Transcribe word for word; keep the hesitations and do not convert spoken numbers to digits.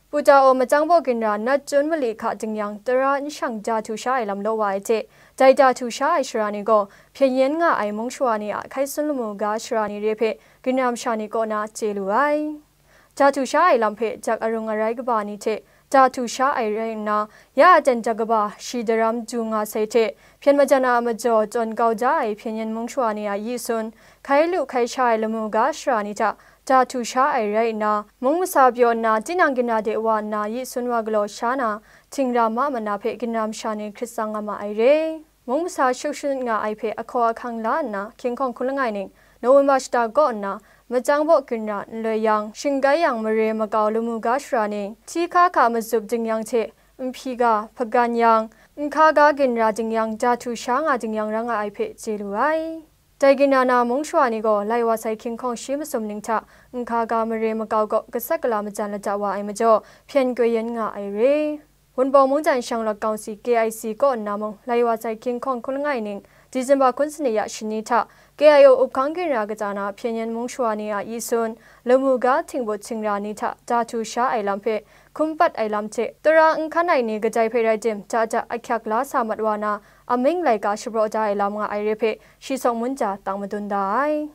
Putao machyang baw ginra nat chyun mali hka ding yang, tara nshang ja htu sha ai lam law wa ai hte, dai ja htu sha ai shara ni gaw, hpyen yen nga ai mung shawa ni a hkai sun lamu ga shara ni re hpe ginra masha ni kaw na chye lu ai. Ja htu sha ai lam hpe jak arung arai kaba ni hte ja htu sha ai rai nna, ya a ten ja kaba shi daram du nga sai hte, hpyen majan a majaw tawn kau ja ai hpyen yen mung shawa ni a yi sun, hkai lu hkai sha ai lamu ga shara ni hta ja htu sha ai rai nna, mung masa pyaw nna tinang ginra de wa nna yi sun wa galaw sha na, htingra ma mana hpe ginra masha ni hkrit tsang nga ma ai re. Mung masa shut shut nga ai hpe ahkaw ahkang la nna, hkying hkawng hkun langai ning, November shata kaw nna, machyang baw ginra nloi yang, shingkai yang mare makau lamu ga shara ni, hti hka hka matsup ding yang hte, nhpyi ga, hpagan yang, nhka ga ginra ding yang, ja htu sha nga ding yang rai nga ai hpe chye lu ai. Dai ginra na mung shawa ni gaw, lai wa sai hkying hkawng shi masum ning hta, nhka ga mare makau kaw gasat gala majan lata wa ai majaw, hpyen koi yen nga ai re. Wunpawng mungdan shanglawt kawng si K I C kaw nna mung, lai wa sai hkying hkawng hkun langai ning, December hkun sanit ya shani hta, K I O uphkang ginra kata na hpyen yen mung shawa ni a yi sun, lamu ga htingbut htingra ni hta ja htu sha ai lam hpe, hkum pat ai lam hte, tara n hkan ai ni kadai hpe rai tim, ja ja ahkyak la sa mat wa na, amying laika shapraw da ai lam nga ai re hpe, shi sawng mun ja tang madun da ai.